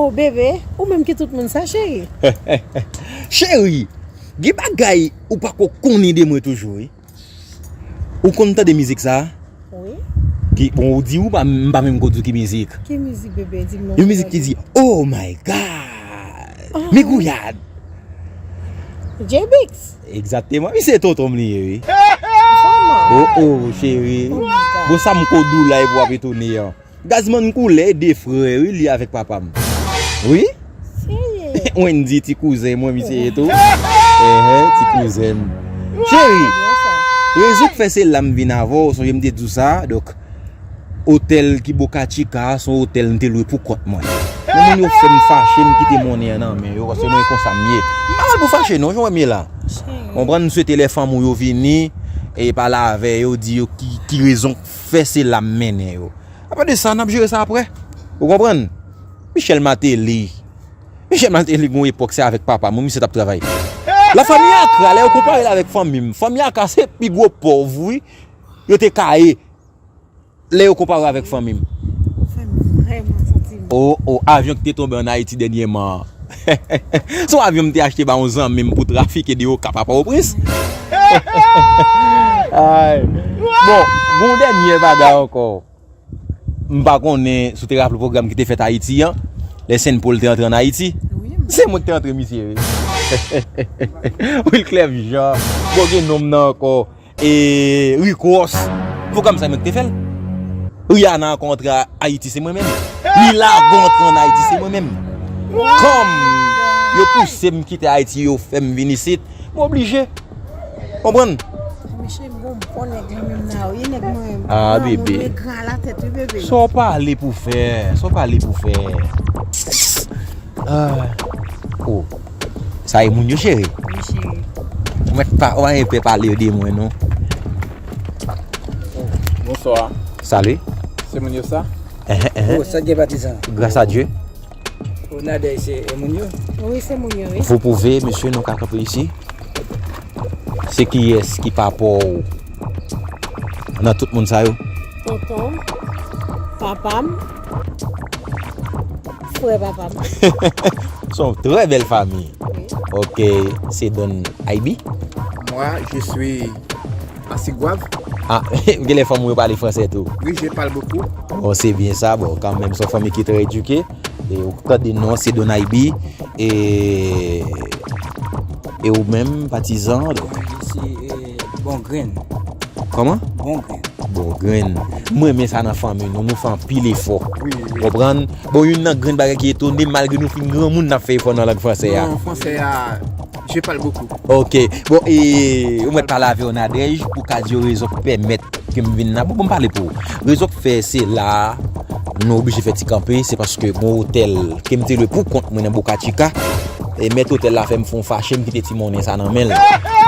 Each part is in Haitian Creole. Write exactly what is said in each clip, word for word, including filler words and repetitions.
Oh, bebe, ou menm ki tout moun sa, cheri. Cheri, gen bagay ou pako konnen de mwen toujou, wi. Ou konn tande mizik sa? Wi. Ki, bon, ou di ou pa, m pa menm ko di w ki mizik. Ki mizik, bebe? Di m non. Yon mizik ki di, "Oh my God! Oh. Mi gouyad!" J-Bix. Egzakteman. Wi, se tonton m li ye, wi. Vrèman? Oh, oh, cheri. Oh my God. Bon, sa m ko di w la, epi w ap etone an. Gazman koulè de frè, wi, li avèk papa m. Wi? Serye? Wendy, ti kouzen mwen, misye ye tou. Enhen, ti kouzen m. Cheri, rezon k fè se la m vin avè w, sonje m te di w sa, donk, otèl ki Boca Chica, se yon otèl m te lwe pou kont mwen. Men moun yo fè m fache, m kite monnen an nan men yo, paske mwen konsa m ye. M pa mal pou fache non, jan w wè m ye la. Konprann, m swete lè fanmi w yo vini, e pale avè yo, di yo ki, ki rezon k fè se la m mennen yo. Apa de sa, n ap jere sa aprè. Ou konprann? Michel Martelly. Michel Martelly, gon epòk, se avèk papa m, wi, misye t ap travay. La famille Accra, lè yo konpare l avèk fanmi m, fanmi Accra se pi gwo pòv, wi, yo te ka ye. Lè yo konpare avèk fanmi m. Fè m vrèman santi m. Oh, oh, avyon ki te tonbe ann Ayiti dènyèman an. Se yon avyon m te achte ba yon zanmi m pou trafike de Okap a Pòtoprens. Ay. Bon, gon dènyè bagay ankò. M pa konnen si w te raple pwogram ki te fèt Ayiti an, lè Saint Paul te antre ann Ayiti. Wi, m. Se mwen ki te antre misye, wi. Wilclef Jean, bon, gen nonm nan ankò, e Rick Ross. Pwogram sa, mwen ki te fè l. Rihanna ankò antre a-, Ayiti, se mwen menm. Milago antre ann Ayiti, se mwen menm. Kòm yo pouse m kite Ayiti, yo fè m vin isit, m oblije. Konprann? Mesye, m gon bon nèg lan menm nan, wi, nèg mwen. Ah, bebe. Moun gran latèt, wi, bebe. Sa w pale pou fè? Sa w pale pou fè? Ah. Oh. Sa e moun yo, cheri? Wi, cheri. Ou mèt pa, ou pa gen pè pale yo de mwen, non. Bonswa. Salut. Se moun yo sa? Enhen, enhen. Oh, sa gen patizan. Grâce à Dieu. Ou Nadège se e moun yo? Wi, se moun yo, wi. Vous pouvez, monsieur, nou ka kanpe isi. Se kiyès ki papa w nan tout moun sa yo? Tonton m, papa m, frè papa m. Se yon trè bèl fanmi. Wi. Ok, se Don Iby. Moi, je suis Asik Gwav. Ah, genlè fanmi w yo pale fransè tou. Oui, je parle beaucoup. Bon, se byen sa. Bon, kanmenm, se yon fanmi ki trè edike. E ou tande non, se Don Iby. E, e ou menm, patizan? Mwen, je suis, eh, Bon Grenn. Kòman? Bon Grenn. Bon Grenn. Mwen renmen sa nan fanmi nou, nou fè anpil efò. Wi, wi. Konprann? Bon, youn nan grenn bagay ki etone m, malgre nou fin granmoun, n ap fè efò nan lang fransè a. Non, fransè a, je parle beaucoup. Ok. Bon, e, ou mèt pale avè yo, Nadège, pou ka di yo rezon k pèmèt ke m vin la. Bon, bon, m pale pou ou. Rezon k fè se la a, nou oblije fè ti kanpe, se paske gon otèl ke m te lwe pou kont mwen nan Boca Chica. E mèt otèl la fè m fè yon fache, m kite ti monnen sa nan men l.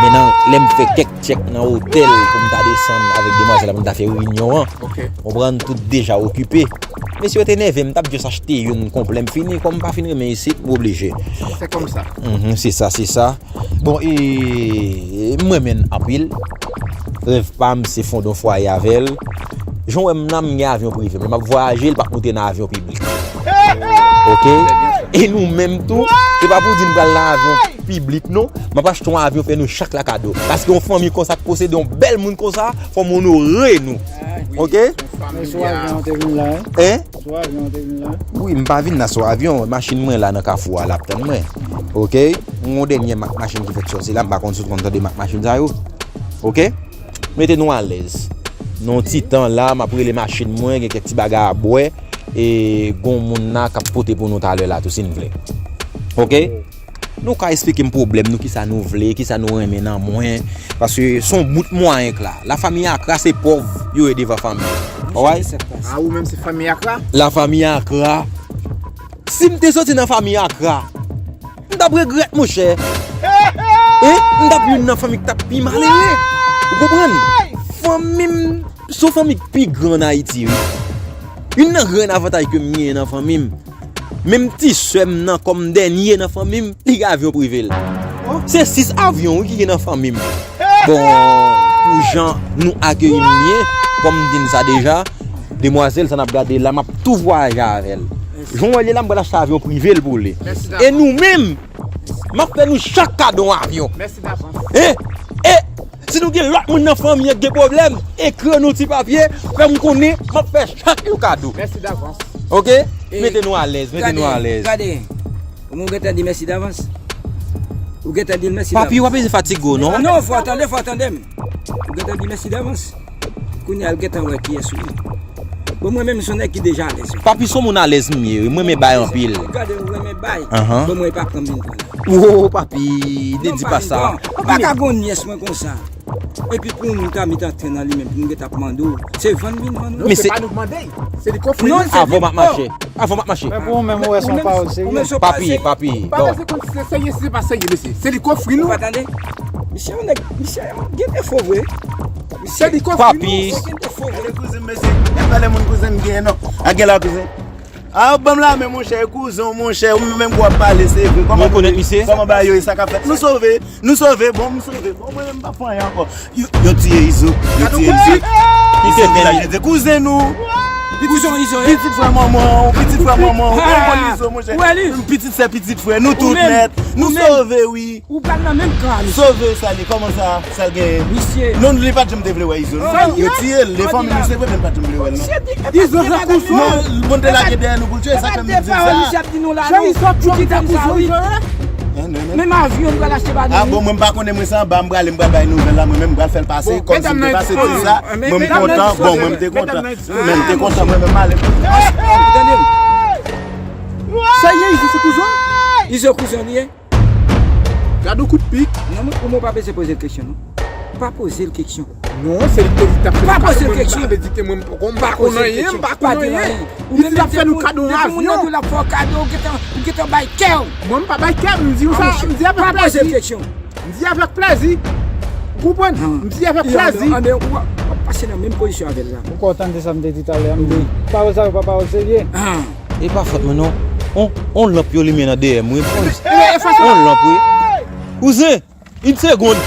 Men nan, lè m fè kèk tchèk nan otèl pou m ta desann avèk demwazèl la, pou m ta fè reyinyon an. Ok. Konprann, tout deja okipe. Mesye yo te nève m, m t ap just achte youn konplè, m fini, kòm m pa fin renmen isit, m oblije. C'est comme ça. Mhm, se sa, se sa. Bon, e, mwen menm anpil. Rèv pa m, se fonde yon fwaye avè l. Jan w wè m nan, m gen avyon prive m. Lè m ap vwayaje, l p ap moute nan avyon piblik. Ok? E nou menm tou, se pa pou di n pral nan avyon piblik, non. M ap achte yon avyon, fè nou chak la kado. Paske yon fanmi konsa k posede yon bèl moun konsa, fò m onore nou. Ok? Men sou avyon w te vin la, wi? Hein? Sou avyon w te vin la? Wi, m pa vin la sou avyon. Machin mwen la nan kafou a, l ap tann mwen. Ok? Yon dènye mak machin ki fèk sòti la, m pa konn si w konn tande mak machin sa yo. Ok? Mete nou alèz. Nan yon ti tan la, m ap rele machin mwen, gen kèk ti bagay a bwè. E gon moun la k ap pote pou nou talè la tou, si n vle. Ok? Nou ka esplike m pwoblèm nou, kisa nou vle, kisa nou renmen nan mwen. Paske se yon bout mwayen k la. Lafanmi Akra se pòv yo ye devan fanmi. Alright? A, ou menm se fanmi Akra? Lafanmi Akra. Si m te soti nan fanmi Akra, m t ap regrèt, monchè. E m t ap youn nan fanmi k t ap pi malere. Ou konprann? Fanmi m, se yon fanmi k pi gran ann Ayiti, wi. Youn nan grenn avantaj ke m genyen nan fanmi m, menm ti sè m nan, kòm dènye nan fanmi m, li gen avyon prive l. Se sis avyon, wi, ki gen nan fanmi m. Bon, pou jan nou akeyi m ye, kòm m di n sa deja, demwazèl sa n ap gade la, m ap tou vwayaje avè l. Jan w wè l ye la, m pral achte avyon prive l pou li. E nou menm, m ap fè nou chak kado yon avyon. Mèsi davans. E, e, si nou gen lòt moun nan fanmi an k gen pwoblèm, ekri nou ti papye, fè m konnen, m ap fè chak yon kado. Mèsi davans. Oke? Mete nou alèz, mete nou alèz. Gade, gade. Ou gentan di mèsi davans? Ou gentan di l mèsi davans? Papi, w ap bezwen fatige w, non? Non, fò w tande, fò w tande m. Ou gentan di mèsi davans? Kounye a, l gentan wè kiyès ou ye. Bon, mwen menm, m se yon nèg ki deja alèz. Papi, se yon moun alèz m ye, wi. Mwen renmen bay anpil. Gade, ou renmen bay. Bon, mwen pa pran m vin pran. Wo, papi, ne di pa sa. Ou pa ka gon nyès mwen konsa. Epi pou m ta met antèn nan li menm, pou m gentan ap mande w. Se vann vin vann ou. Non, se pa nou k mande l. Se li k ofri nou. Avan m ap mache. Avan m ap mache. Men pou ou menm, ou wè se yon pawòl serye. Papi, papi, bon. Pa bezwen konn si se serye, si se pa serye, mesye. Se li k ofri nou. Ou pa tande? Misye yon nèg, misye gen defo vre. Se li k ofri nou. Papi. Misye gen defo vre. Gade kouzen m, mesye. E pa lè moun kouzen m genyen, non. A gen la kouzen. A, ban m lamen, monchè, kouzen w, monchè, ou menm k w ap pale, se vre. Kòman, kòman bagay yo ye, sa k ap fèt? Nou sove, nou sove, bon, m sove. Bon, mwen menm, m pa fè anyen ankò. Yo, yo tiye Izo, yo tiye Izo. Kouzen nou. Pitit frè manman w, pitit frè manman w. Ou konn Izo, monchè. Pitit sè, pitit frè, nou tout nèt. Nou sove, wi. Ou pral nan menm kan a misye. Sove sa li, kòman sa, sa l genyen? Misye. Non, li pa t janm te vle wè Izo, non. Yo tiye l, li fanmi nou, se vre, men li pa t janm vle wè l, non. Izo fè kouzen. Non, bon, te lage dèyè nou pou l tye, sa fè m di l sa. Misye ap di nou la, non. Pou ki tan sa, wi. Menm avyon, nou pral achte pa nou. A bon, mwen m pa konnen, mwen se anba, m prale, m pral bay nouvèl la, mwen menm, m pral fè l pase, kòm si m te pase di sa, mwen m kontan, bon, mwen m te kontan. Men m te kontan, mwen menm, m ale. Tande m. Sa ye, Izo, se kouzen? Izo kouzen li ye. Gad yon kout pik. Non, men ou pa bezwen poze l kesyon, non. Pa poze l kesyon. Non, se li ki te di t ap fè nou kado, mwen m pa vle di ke mwen m poko, m pa konn anyen, m pa konn anyen. Li di l ap fè nou kado yon avyon. Depi moun nan di w l ap fè w kado, ou gentan, ou gentan bay kè w. Mwen m pa bay kè m, m di w sa, m di avèk plèzi. Pa poze l kesyon. M di avèk plèzi. Ou konprann? M di avèk plèzi. Anben, anben, w ap, w ap pase nan menm pozisyon avè l la. Ou kwè w tande sa m te di talè a, m di, pawòl sa yo pa pawòl serye. E pa fòt mwen non. On, on lanp yo limen nan dèyè m, wi. On lanp, wi. Kouzen, une seconde.